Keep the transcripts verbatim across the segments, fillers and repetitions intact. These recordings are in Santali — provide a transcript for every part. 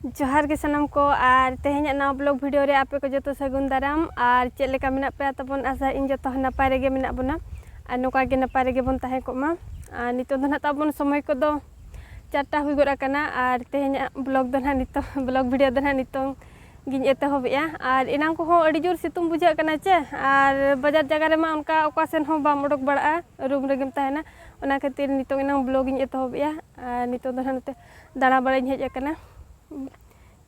ᱡᱚᱦᱟᱨ ᱜᱮ ᱥᱟᱱᱟᱢ ᱠᱚ, ᱟᱨ ᱛᱮᱦᱮᱧᱟᱜ ᱱᱟᱣᱟ ᱵᱞᱚᱜ ᱵᱷᱤᱰᱤᱭᱳ ᱨᱮ ᱟᱯᱮ ᱠᱚ ᱡᱚᱛᱚ ᱥᱟᱹᱜᱩᱱ ᱫᱟᱨᱟᱢ᱾ ᱟᱨ ᱪᱮᱫ ᱞᱮᱠᱟ ᱢᱮᱱᱟᱜ ᱯᱮᱭᱟ ᱛᱟᱵᱚᱱ? ᱟᱥᱟ ᱤᱧ ᱡᱚᱛᱚ ᱦᱚᱸ ᱱᱟᱯᱟᱭ ᱨᱮᱜᱮ ᱢᱮᱱᱟᱜ ᱵᱚᱱᱟ, ᱟᱨ ᱱᱚᱝᱠᱟ ᱜᱮ ᱱᱟᱯᱟᱭ ᱨᱮᱜᱮ ᱵᱚᱱ ᱛᱟᱦᱮᱸ ᱠᱚᱜ ᱢᱟ᱾ ᱟᱨ ᱱᱤᱛᱚᱜ ᱫᱚ ᱱᱟᱦᱟᱜ ᱛᱟᱵᱚᱱ ᱥᱚᱢᱚᱭ ᱠᱚᱫᱚ ᱪᱟᱨᱴᱟ ᱦᱩᱭ ᱜᱚᱫ ᱟᱠᱟᱱᱟ, ᱟᱨ ᱛᱮᱦᱮᱧᱟᱜ ᱵᱞᱚᱜ ᱫᱚ ᱱᱟᱦᱟᱜ ᱱᱤᱛᱚᱜ, ᱵᱞᱚᱜ ᱵᱷᱤᱰᱤᱭᱳ ᱫᱚ ᱱᱟᱦᱟᱜ ᱱᱤᱛᱚᱝ ᱜᱤᱧ ᱮᱛᱚᱦᱚᱵᱮᱜᱼᱟ᱾ ᱟᱨ ᱮᱱᱟᱝ ᱠᱚᱦᱚᱸ ᱟᱹᱰᱤ ᱡᱳᱨ ᱥᱤᱛᱩᱝ ᱵᱩᱡᱷᱟᱹᱜ ᱠᱟᱱᱟ ᱪᱮ, ᱟᱨ ᱵᱟᱡᱟᱨ ᱡᱟᱭᱜᱟ ᱨᱮᱢᱟ ᱚᱱᱠᱟ ᱚᱠᱟ ᱥᱮᱱ ᱦᱚᱸ ᱵᱟᱢ ᱚᱰᱚᱠ ᱵᱟᱲᱟᱜᱼᱟ, ᱨᱩᱢ ᱨᱮᱜᱮᱢ ᱛᱟᱦᱮᱱᱟ᱾ ᱚᱱᱟ ᱠᱷᱟᱹᱛᱤᱨ ᱱᱤᱛᱚᱝ ᱮᱱᱟᱝ ᱵᱞᱚᱜ ᱤᱧ ᱮᱛᱚᱦᱚᱵᱮᱜᱼᱟ᱾ ᱟᱨ ᱱᱤᱛᱚᱝ ᱫᱚ ᱱᱟᱦᱟᱜ ᱱᱚᱛᱮ ᱫᱟᱬᱟ ᱵᱟᱲᱟᱧ ᱦᱮᱡ ᱟᱠᱟᱱᱟ᱾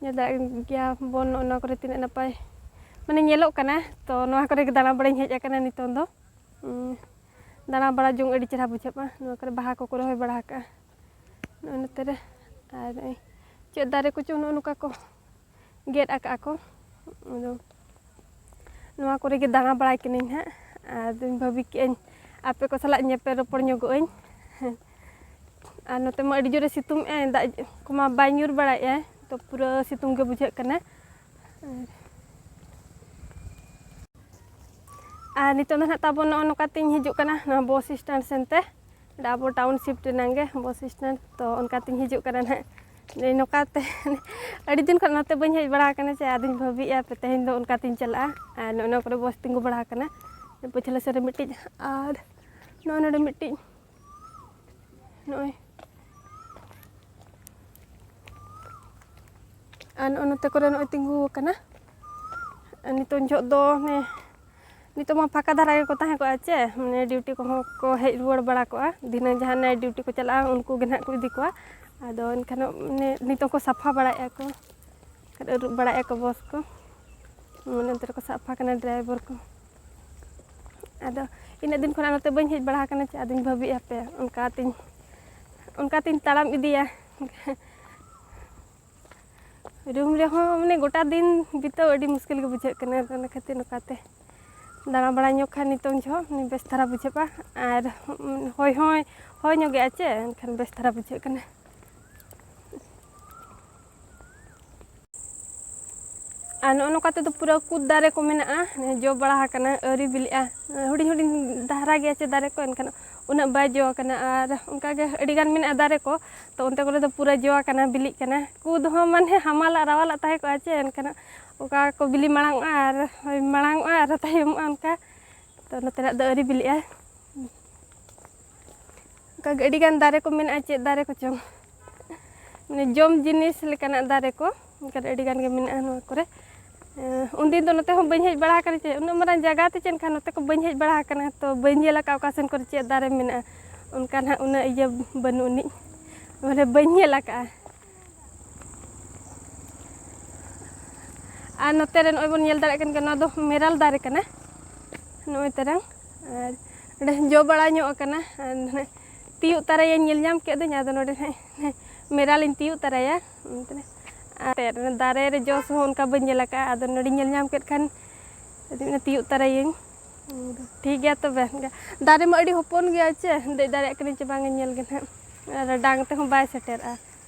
ᱧᱮᱞ ᱫᱟᱲᱮᱭᱟᱜ ᱜᱮᱭᱟ ᱵᱚᱱ ᱱᱚᱜᱼᱚ ᱱᱚᱣᱟ ᱠᱚᱨᱮ ᱛᱤᱱᱟᱹᱜ ᱱᱟᱯᱟᱭ ᱢᱟᱱᱮ ᱧᱮᱞᱚᱜ ᱠᱟᱱᱟ᱾ ᱛᱚ ᱱᱚᱣᱟ ᱠᱚᱨᱮ ᱜᱮ ᱫᱟᱬᱟ ᱵᱟᱲᱟᱧ ᱦᱮᱡ ᱟᱠᱟᱱᱟ ᱱᱤᱛᱚᱝ ᱫᱚ᱾ ᱩᱸ, ᱫᱟᱬᱟ ᱵᱟᱲᱟ ᱡᱚᱝ ᱟᱹᱰᱤ ᱪᱮᱦᱨᱟ ᱵᱩᱡᱷᱟᱹᱜᱼᱟ᱾ ᱱᱚᱣᱟ ᱠᱚᱨᱮ ᱵᱟᱦᱟ ᱠᱚᱠᱚ ᱨᱚᱦᱚᱭ ᱵᱟᱲᱟ ᱟᱠᱟᱫᱼᱟ ᱱᱚᱜᱼᱚᱭ ᱱᱚᱛᱮ ᱨᱮ᱾ ᱟᱨ ᱱᱚᱜᱼᱚᱭ ᱪᱮᱫ ᱫᱟᱨᱮ ᱠᱚᱪᱚ ᱱᱚᱜᱼᱚ ᱱᱚᱝᱠᱟ ᱠᱚ ᱜᱮᱫ ᱟᱠᱟᱫᱼᱟ ᱠᱚ᱾ ᱟᱫᱚ ᱱᱚᱣᱟ ᱠᱚᱨᱮ ᱜᱮ ᱫᱟᱬᱟ ᱵᱟᱲᱟᱭ ᱠᱟᱹᱱᱟᱹᱧ ᱦᱟᱸᱜ᱾ ᱟᱫᱚᱧ ᱵᱷᱟᱹᱵᱤ ᱠᱮᱜᱼᱟᱹᱧ ᱟᱯᱮ ᱠᱚ ᱥᱟᱞᱟᱜ ᱧᱮᱯᱮᱞ ᱨᱚᱯᱚᱲ ᱧᱚᱜᱚᱜ ᱟᱹᱧ᱾ ᱟᱨ ᱱᱚᱛᱮ ᱢᱟ ᱟᱹᱰᱤ ᱡᱳᱨᱮ ᱥᱤᱛᱩᱝ ᱮᱜᱼᱟᱭ, ᱫᱟᱜ ᱠᱚᱢᱟ ᱵᱟᱭ ᱧᱩᱨ ᱵᱟᱲᱟᱭᱮᱜᱼᱟᱭ, ᱛᱚ ᱯᱩᱨᱟᱹ ᱥᱤᱛᱩᱝ ᱜᱮ ᱵᱩᱡᱷᱟᱹᱜ ᱠᱟᱱᱟ᱾ ᱟᱨ ᱱᱤᱛᱚᱜ ᱫᱚ ᱱᱟᱦᱟᱜ ᱛᱟᱵᱚᱱ ᱱᱚᱜᱼᱚ ᱱᱚᱝᱠᱟ ᱛᱤᱧ ᱦᱤᱡᱩᱜ ᱠᱟᱱᱟ ᱱᱚᱣᱟ ᱵᱚᱥ ᱥᱴᱮᱱᱰ ᱥᱮᱱ ᱛᱮ᱾ ᱟᱵᱚ ᱴᱟᱣᱩᱱᱥᱤᱯ ᱨᱮᱱᱟᱜ ᱜᱮ ᱵᱚᱥ ᱥᱴᱮᱱᱰ, ᱛᱚ ᱚᱱᱠᱟ ᱛᱤᱧ ᱦᱤᱡᱩᱜ ᱠᱟᱱᱟ ᱱᱟᱦᱟᱜ᱾ ᱱᱚᱜᱼᱚᱭ ᱱᱚᱝᱠᱟ ᱛᱮ ᱟᱹᱰᱤ ᱫᱤᱱ ᱠᱷᱚᱱ ᱱᱚᱛᱮ ᱵᱟᱹᱧ ᱦᱮᱡ ᱵᱟᱲᱟ ᱟᱠᱟᱱᱟ ᱪᱮ, ᱟᱫᱚᱧ ᱵᱷᱟᱹᱵᱤᱭᱮᱜᱼᱟ ᱯᱮ ᱛᱮᱦᱮᱧ ᱫᱚ ᱚᱱᱠᱟ ᱛᱤᱧ ᱪᱟᱞᱟᱜᱼᱟ᱾ ᱟᱨ ᱱᱚᱜᱼᱚ ᱱᱚᱣᱟ ᱠᱚᱨᱮ ᱵᱚᱥ ᱛᱤᱸᱜᱩ ᱵᱟᱲᱟ ᱟᱠᱟᱱᱟ, ᱯᱟᱹᱪᱷᱞᱟᱹ ᱥᱮᱫ ᱨᱮ ᱢᱤᱫᱴᱤᱡ ᱟᱨ ᱱᱚᱜᱼᱚᱭ ᱱᱚᱰᱮ ᱢᱤᱫᱴᱤᱡ, ᱱᱚᱜᱼᱚᱭ᱾ ᱟᱨ ᱱᱚᱜᱼᱚ ᱱᱚᱛᱮ ᱠᱚᱨᱮ ᱱᱚᱜᱼᱚᱭ ᱛᱤᱸᱜᱩ ᱟᱠᱟᱱᱟ᱾ ᱟᱨ ᱱᱤᱛᱚᱝ ᱡᱚᱦᱚᱜ ᱫᱚ ᱚᱱᱮ, ᱱᱤᱛᱚᱜ ᱢᱟ ᱯᱷᱟᱸᱠᱟ ᱫᱷᱟᱨᱟ ᱜᱮᱠᱚ ᱛᱟᱦᱮᱸ ᱠᱚᱜᱼᱟ ᱪᱮ, ᱢᱟᱱᱮ ᱰᱤᱭᱩᱴᱤ ᱠᱚᱦᱚᱸ ᱠᱚ ᱦᱮᱡ ᱨᱩᱣᱟᱹᱲ ᱵᱟᱲᱟ ᱠᱚᱜᱼᱟ᱾ ᱫᱷᱤᱱᱟᱹᱝ ᱡᱟᱦᱟᱸ ᱱᱟᱭᱤᱴ ᱰᱤᱭᱩᱴᱤ ᱠᱚ ᱪᱟᱞᱟᱜᱼᱟ, ᱩᱱᱠᱩ ᱜᱮ ᱱᱟᱦᱟᱜ ᱠᱚ ᱤᱫᱤ ᱠᱚᱣᱟ᱾ ᱟᱫᱚ ᱮᱱᱠᱷᱟᱱ ᱢᱟᱱᱮ ᱱᱤᱛᱚᱝ ᱠᱚ ᱥᱟᱯᱷᱟ ᱵᱟᱲᱟᱭᱮᱫᱼᱟ ᱠᱚ, ᱟᱹᱨᱩᱵ ᱵᱟᱲᱟᱭᱮᱫᱼᱟ ᱠᱚ ᱵᱚᱥ ᱠᱚ, ᱢᱟᱱᱮ ᱚᱱᱛᱮ ᱨᱮᱠᱚ ᱥᱟᱯᱷᱟ ᱠᱟᱱᱟ ᱰᱨᱟᱭᱵᱷᱟᱨ ᱠᱚ᱾ ᱟᱫᱚ ᱤᱱᱟᱹᱜ ᱫᱤᱱ ᱠᱷᱚᱱᱟᱜ ᱱᱚᱛᱮ ᱵᱟᱹᱧ ᱦᱮᱡ ᱵᱟᱲᱟ ᱟᱠᱟᱱᱟ ᱪᱮ, ᱟᱫᱚᱧ ᱵᱷᱟᱹᱵᱤᱭᱮᱜᱼᱟ ᱯᱮ ᱚᱱᱠᱟ ᱛᱤᱧ, ᱚᱱᱠᱟ ᱛᱤᱧ ᱛᱟᱲᱟᱢ ᱤᱫᱤᱭᱟ᱾ ᱨᱩᱢ ᱨᱮᱦᱚᱸ ᱢᱟᱱᱮ ᱜᱚᱴᱟ ᱫᱤᱱ ᱵᱤᱛᱟᱹᱣ ᱟᱹᱰᱤ ᱢᱩᱥᱠᱤᱞ ᱜᱮ ᱵᱩᱡᱷᱟᱹᱜ ᱠᱟᱱᱟ᱾ ᱟᱫᱚ ᱚᱱᱟ ᱠᱷᱟᱹᱛᱤᱨ ᱱᱚᱝᱠᱟᱛᱮ ᱫᱟᱬᱟ ᱵᱟᱲᱟ ᱧᱚᱜ ᱠᱷᱟᱱ ᱱᱤᱛᱚᱝ ᱡᱚᱦᱚᱜ ᱢᱟᱱᱮ ᱵᱮᱥ ᱫᱷᱟᱨᱟ ᱵᱩᱡᱷᱟᱹᱜᱼᱟ᱾ ᱟᱨ ᱦᱚᱭ ᱦᱚᱸᱭ ᱦᱚᱭ ᱧᱚᱜᱮᱜᱼᱟ ᱪᱮ, ᱮᱱᱠᱷᱟᱱ ᱵᱮᱥ ᱫᱷᱟᱨᱟ ᱵᱩᱡᱷᱟᱹᱜ ᱠᱟᱱᱟ᱾ ᱟᱨ ᱱᱚᱜᱼᱚ ᱱᱚᱝᱠᱟ ᱛᱮᱫᱚ ᱯᱩᱨᱟᱹ ᱠᱩᱫ ᱫᱟᱨᱮ ᱠᱚ ᱢᱮᱱᱟᱜᱼᱟ, ᱡᱚ ᱵᱟᱲᱟ ᱟᱠᱟᱱᱟ, ᱟᱹᱣᱨᱤ ᱵᱤᱞᱤᱜᱼᱟ᱾ ᱦᱩᱰᱤᱧ ᱦᱩᱰᱤᱧ ᱫᱷᱟᱨᱟ ᱜᱮᱭᱟ ᱪᱮ ᱫᱟᱨᱮ ᱠᱚ, ᱮᱱᱠᱷᱟᱱ ᱩᱱᱟᱹᱜ ᱵᱟᱭ ᱡᱚ ᱟᱠᱟᱱᱟ᱾ ᱟᱨ ᱚᱱᱠᱟᱜᱮ ᱟᱹᱰᱤᱜᱟᱱ ᱢᱮᱱᱟᱜᱼᱟ ᱫᱟᱨᱮ ᱠᱚ, ᱛᱚ ᱚᱱᱛᱮ ᱠᱚᱨᱮ ᱫᱚ ᱯᱩᱨᱟᱹ ᱡᱚ ᱟᱠᱟᱱᱟ, ᱵᱤᱞᱤᱜ ᱠᱟᱱᱟ᱾ ᱠᱩᱫ ᱦᱚᱸ ᱢᱟᱱᱮ ᱦᱟᱢᱟᱞᱟᱜ ᱨᱟᱣᱟᱞᱟᱜ ᱛᱟᱦᱮᱸ ᱠᱚᱜᱼᱟ ᱪᱮ, ᱮᱱᱠᱷᱟᱱ ᱚᱠᱟ ᱠᱚ ᱵᱤᱞᱤ ᱢᱟᱲᱟᱝ ᱚᱜᱼᱟ ᱟᱨ ᱦᱳᱭ ᱢᱟᱲᱟᱝ ᱚᱜᱼᱟ ᱟᱨ ᱛᱟᱭᱚᱢᱚᱜᱼᱟ ᱚᱱᱠᱟ᱾ ᱛᱚ ᱱᱚᱛᱮᱱᱟᱜ ᱫᱚ ᱟᱹᱣᱨᱤ ᱵᱤᱞᱤᱜᱼᱟ᱾ ᱚᱱᱠᱟᱜᱮ ᱟᱹᱰᱤᱜᱟᱱ ᱫᱟᱨᱮ ᱠᱚ ᱢᱮᱱᱟᱜᱼᱟ, ᱪᱮᱫ ᱫᱟᱨᱮ ᱠᱚᱪᱚᱝ, ᱢᱟᱱᱮ ᱡᱚᱢ ᱡᱤᱱᱤᱥ ᱞᱮᱠᱟᱱᱟᱜ ᱫᱟᱨᱮ ᱠᱚ ᱚᱱᱠᱟᱱ ᱟᱹᱰᱤᱜᱟᱱ ᱜᱮ ᱢᱮᱱᱟᱜᱼᱟ ᱱᱚᱣᱟ ᱠᱚᱨᱮ᱾ ᱮᱸ, ᱩᱱᱫᱤᱱ ᱫᱚ ᱱᱚᱛᱮ ᱦᱚᱸ ᱵᱟᱹᱧ ᱦᱮᱡ ᱵᱟᱲᱟ ᱟᱠᱟᱱᱟ ᱪᱮ, ᱩᱱᱟᱹᱜ ᱢᱟᱨᱟᱝ ᱡᱟᱭᱜᱟ ᱛᱮ ᱪᱮ, ᱮᱱᱠᱷᱟᱱ ᱱᱚᱛᱮ ᱠᱚ ᱵᱟᱹᱧ ᱦᱮᱡ ᱵᱟᱲᱟ ᱟᱠᱟᱱᱟ, ᱛᱚ ᱵᱟᱹᱧ ᱧᱮᱞ ᱟᱠᱟᱫᱼᱟ ᱚᱠᱟ ᱥᱮᱱ ᱠᱚᱨᱮ ᱪᱮᱫ ᱫᱟᱨᱮ ᱢᱮᱱᱟᱜᱼᱟ, ᱚᱱᱠᱟ ᱱᱟᱦᱟᱜ ᱩᱱᱟᱹᱜ ᱤᱭᱟᱹ ᱵᱟᱹᱱᱩᱜ ᱟᱹᱱᱤᱡ, ᱢᱟᱱᱮ ᱵᱟᱹᱧ ᱧᱮᱞ ᱟᱠᱟᱫᱼᱟ᱾ ᱟᱨ ᱱᱚᱛᱮ ᱨᱮ ᱱᱚᱜᱼᱚᱭ ᱵᱚᱱ ᱧᱮᱞ ᱫᱟᱲᱮᱭᱟᱜ ᱠᱟᱱ ᱜᱮᱭᱟ, ᱱᱚᱣᱟ ᱫᱚ ᱢᱮᱨᱟᱞ ᱫᱟᱨᱮ ᱠᱟᱱᱟ, ᱱᱚᱜᱼᱚᱭ ᱛᱟᱨᱟᱝ᱾ ᱟᱨ ᱱᱚᱰᱮ ᱡᱚ ᱵᱟᱲᱟ ᱧᱚᱜ ᱟᱠᱟᱱᱟ, ᱟᱨ ᱱᱟᱦᱟᱜ ᱛᱤᱭᱳᱜ ᱛᱟᱨᱟᱭᱟᱹᱧ, ᱧᱮᱞ ᱧᱟᱢ ᱠᱮᱫ ᱫᱚᱧ, ᱟᱫᱚ ᱱᱚᱰᱮ ᱱᱟᱦᱟᱜ ᱢᱮᱨᱟᱞᱤᱧ ᱛᱤᱭᱳᱜ ᱛᱟᱨᱟᱭᱟ᱾ ᱟᱨ ᱫᱟᱨᱮ ᱨᱮ ᱡᱚ ᱥᱚᱦᱚᱸ ᱚᱱᱠᱟ ᱵᱟᱹᱧ ᱧᱮᱞ ᱟᱠᱟᱫᱼᱟ, ᱟᱫᱚ ᱱᱚᱰᱮᱧ ᱧᱮᱞ ᱧᱟᱢ ᱠᱮᱫ ᱠᱷᱟᱱ ᱟᱫᱚᱧ ᱢᱮᱱᱟ ᱛᱤᱭᱳᱜ ᱛᱟᱨᱟᱭᱟᱹᱧ᱾ ᱴᱷᱤᱠ ᱜᱮᱭᱟ ᱛᱚᱵᱮ, ᱫᱟᱨᱮ ᱢᱟ ᱟᱹᱰᱤ ᱦᱚᱯᱚᱱ ᱜᱮᱭᱟ ᱪᱮ, ᱫᱮᱡ ᱫᱟᱲᱮᱭᱟᱜ ᱠᱟᱹᱱᱟᱹᱧ ᱪᱮ ᱵᱟᱝ ᱤᱧ ᱧᱮᱞ ᱜᱮ ᱱᱟᱦᱟᱜ, ᱟᱨ ᱰᱟᱝ ᱛᱮᱦᱚᱸ ᱵᱟᱭ ᱥᱮᱴᱮᱨᱚᱜᱼᱟ᱾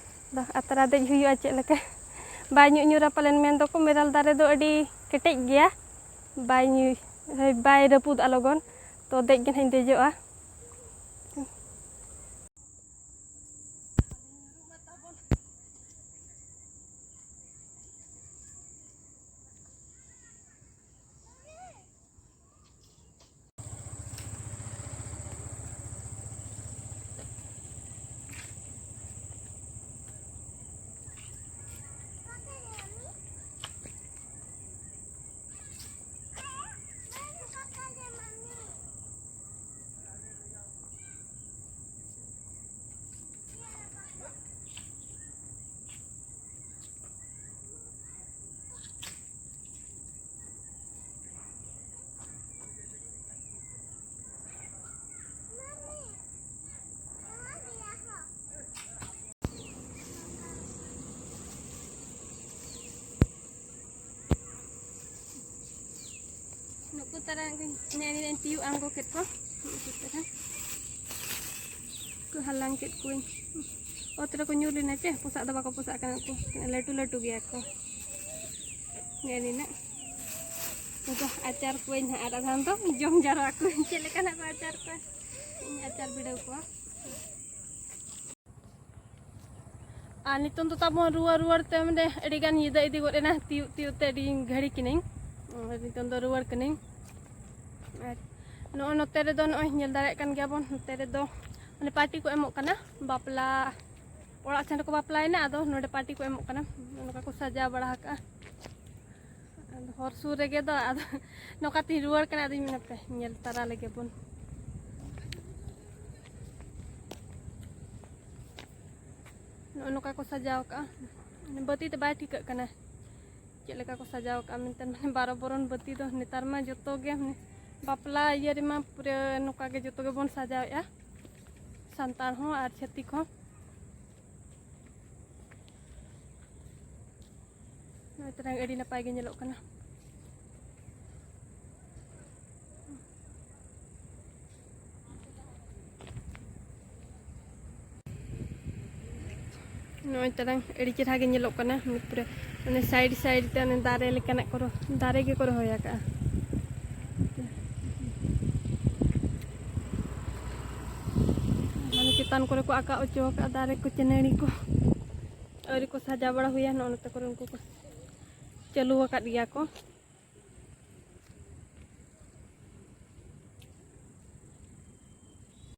ᱫᱚ ᱟᱛᱨᱟ ᱫᱮᱡ ᱦᱩᱭᱩᱜᱼᱟ ᱪᱮᱫ ᱞᱮᱠᱟ᱾ ᱵᱟᱭ ᱧᱩ ᱧᱩᱨᱟ ᱯᱟᱞᱮᱱ, ᱢᱮᱱ ᱫᱚᱠᱚ ᱢᱮᱨᱟᱞ ᱫᱟᱨᱮ ᱫᱚ ᱟᱹᱰᱤ ᱠᱮᱴᱮᱡ ᱜᱮᱭᱟ, ᱵᱟᱭ ᱧᱩ-, ᱦᱳᱭ, ᱵᱟᱭ ᱨᱟᱹᱯᱩᱫᱚᱜᱼᱟ ᱞᱚᱜᱚᱱ᱾ ᱛᱚ ᱫᱮᱡ ᱜᱮ ᱱᱟᱦᱟᱜ ᱤᱧ ᱫᱮᱡᱚᱜᱼᱟ᱾ ᱱᱩᱠᱩ ᱛᱟᱨᱟ ᱜᱮ ᱱᱮᱜᱼᱮ ᱱᱤᱱᱟᱹᱜ ᱤᱧ ᱛᱤᱭᱳᱜ ᱟᱬᱜᱚ ᱠᱮᱫ ᱠᱚᱣᱟ᱾ ᱱᱩᱠᱩ ᱛᱟᱨᱟ ᱠᱚ ᱦᱟᱞᱟᱝ ᱠᱮᱫ ᱠᱚᱣᱟᱧ᱾ ᱚᱛ ᱨᱮᱠᱚ ᱧᱩᱨ ᱞᱮᱱᱟ ᱪᱮ, ᱯᱚᱥᱟᱜ ᱫᱚ ᱵᱟᱠᱚ ᱯᱚᱥᱟᱜ ᱠᱟᱱᱟ ᱠᱚ, ᱞᱟᱹᱴᱩ ᱞᱟᱹᱴᱩ ᱜᱮᱭᱟ ᱠᱚ᱾ ᱱᱮᱜᱼᱮ ᱱᱤᱱᱟᱹᱜ᱾ ᱩᱱᱠᱩ ᱟᱪᱟᱨ ᱠᱚᱣᱟᱧ ᱦᱟᱸᱜ, ᱟᱨ ᱟᱫᱷᱟᱱ ᱫᱚ ᱡᱚᱢ ᱡᱟᱣᱨᱟ ᱠᱚᱣᱟᱧ᱾ ᱪᱮᱫ ᱞᱮᱠᱟ ᱱᱟᱜ ᱠᱚ ᱟᱪᱟᱨ ᱠᱚᱣᱟ? ᱟᱪᱟᱨ ᱵᱤᱰᱟᱹᱣ ᱠᱚᱣᱟ᱾ ᱟᱨ ᱱᱤᱛᱚᱝ ᱫᱚ ᱛᱟᱵᱚᱱ ᱨᱩᱣᱟᱹᱲ ᱨᱩᱣᱟᱹᱲ ᱛᱮ ᱢᱟᱱᱮ ᱟᱹᱰᱤ ᱜᱟᱱ ᱧᱤᱫᱟᱹ ᱤᱫᱤ ᱜᱚᱫ ᱮᱱᱟ, ᱛᱤᱭᱳᱜ ᱛᱤᱭᱳᱜ ᱛᱮ ᱟᱹᱰᱤ ᱜᱷᱟᱹᱲᱤ ᱠᱤᱱᱟᱹᱧ᱾ ᱟᱨ ᱱᱤᱛᱚᱝ ᱫᱚ ᱨᱩᱣᱟᱹᱲ ᱠᱟᱹᱱᱟᱹᱧ᱾ ᱟᱨ ᱱᱚᱜᱼᱚᱭ ᱱᱚᱛᱮ ᱨᱮᱫᱚ ᱱᱚᱜᱼᱚᱭ ᱧᱮᱞ ᱫᱟᱲᱮᱭᱟᱜ ᱠᱟᱱ ᱜᱮᱭᱟᱵᱚᱱ, ᱱᱚᱛᱮ ᱨᱮᱫᱚ ᱢᱟᱱᱮ ᱯᱟᱨᱴᱤ ᱠᱚ ᱮᱢᱚᱜ ᱠᱟᱱᱟ, ᱵᱟᱯᱞᱟ ᱚᱲᱟᱜ ᱥᱮᱱ ᱨᱮᱠᱚ ᱵᱟᱯᱞᱟᱭᱮᱱᱟ, ᱟᱫᱚ ᱱᱚᱰᱮ ᱯᱟᱨᱴᱤ ᱠᱚ ᱮᱢᱚᱜ ᱠᱟᱱᱟ, ᱱᱚᱝᱠᱟ ᱠᱚ ᱥᱟᱡᱟᱣ ᱵᱟᱲᱟ ᱟᱠᱟᱫᱼᱟ᱾ ᱟᱫᱚ ᱦᱚᱨ ᱥᱩᱨ ᱨᱮᱜᱮ ᱫᱚ, ᱟᱫᱚ ᱱᱚᱝᱠᱟ ᱛᱤᱧ ᱨᱩᱣᱟᱹᱲ ᱠᱟᱱᱟ, ᱟᱫᱚᱧ ᱢᱮᱱᱟ ᱯᱮ ᱧᱮᱞ ᱛᱟᱨᱟ ᱞᱮᱜᱮ ᱵᱚᱱ᱾ ᱱᱚᱜᱼᱚ ᱱᱚᱝᱠᱟ ᱠᱚ ᱥᱟᱡᱟᱣ ᱠᱟᱜᱼᱟ, ᱢᱟᱱᱮ ᱵᱟᱹᱛᱤ ᱛᱮ ᱵᱟᱭ ᱴᱷᱤᱠᱟᱹᱜ ᱠᱟᱱᱟ ᱪᱮᱫ ᱞᱮᱠᱟ ᱠᱚ ᱥᱟᱡᱟᱣ ᱠᱟᱜᱼᱟ ᱢᱮᱱᱛᱮ, ᱢᱟᱱᱮ ᱵᱟᱨᱚ ᱵᱚᱨᱚᱱ ᱵᱟᱹᱛᱤ ᱫᱚ ᱱᱮᱛᱟᱨ ᱢᱟ ᱡᱚᱛᱚ ᱜᱮ, ᱢᱟᱱᱮ ᱵᱟᱯᱞᱟ ᱤᱭᱟᱹ ᱨᱮᱢᱟ ᱯᱩᱨᱟᱹ ᱱᱚᱝᱠᱟ ᱜᱮ ᱡᱚᱛᱚ ᱜᱮᱵᱚᱱ ᱥᱟᱡᱟᱣᱮᱜᱼᱟ, ᱥᱟᱱᱛᱟᱲ ᱦᱚᱸ ᱟᱨ ᱪᱷᱟᱹᱛᱤᱠ ᱦᱚᱸ᱾ ᱱᱚᱜᱼᱚᱭ ᱛᱟᱨᱟᱝ ᱟᱹᱰᱤ ᱱᱟᱯᱟᱭ ᱜᱮ ᱧᱮᱞᱚᱜ ᱠᱟᱱᱟ᱾ ᱱᱚᱜᱼᱚᱭ ᱛᱟᱨᱟᱝ ᱟᱹᱰᱤ ᱪᱮᱦᱨᱟ ᱜᱮ ᱧᱮᱞᱚᱜ ᱠᱟᱱᱟ, ᱯᱩᱨᱟᱹ ᱚᱱᱮ ᱥᱟᱭᱤᱰ ᱥᱟᱭᱤᱰ ᱛᱮ ᱚᱱᱮ ᱫᱟᱨᱮ ᱞᱮᱠᱟᱱᱟᱜ ᱠᱚ ᱨᱚ-, ᱫᱟᱨᱮ ᱜᱮᱠᱚ ᱨᱚᱦᱚᱭ ᱟᱠᱟᱫᱼᱟ᱾ ᱢᱟᱱᱮ ᱪᱮᱛᱟᱱ ᱠᱚᱨᱮ ᱠᱚ ᱟᱠᱟ ᱦᱚᱪᱚ ᱟᱠᱟᱫᱼᱟ ᱫᱟᱨᱮ ᱠᱚ, ᱪᱮᱱᱟᱹᱲᱤ ᱠᱚ᱾ ᱟᱹᱣᱨᱤ ᱠᱚ ᱥᱟᱡᱟᱣ ᱵᱟᱲᱟ ᱦᱩᱭᱟ, ᱱᱚᱜᱼᱚ ᱱᱚᱛᱮ ᱠᱚᱨᱮ ᱩᱱᱠᱩ ᱠᱚ ᱪᱟᱹᱞᱩ ᱟᱠᱟᱫ ᱜᱮᱭᱟ ᱠᱚ᱾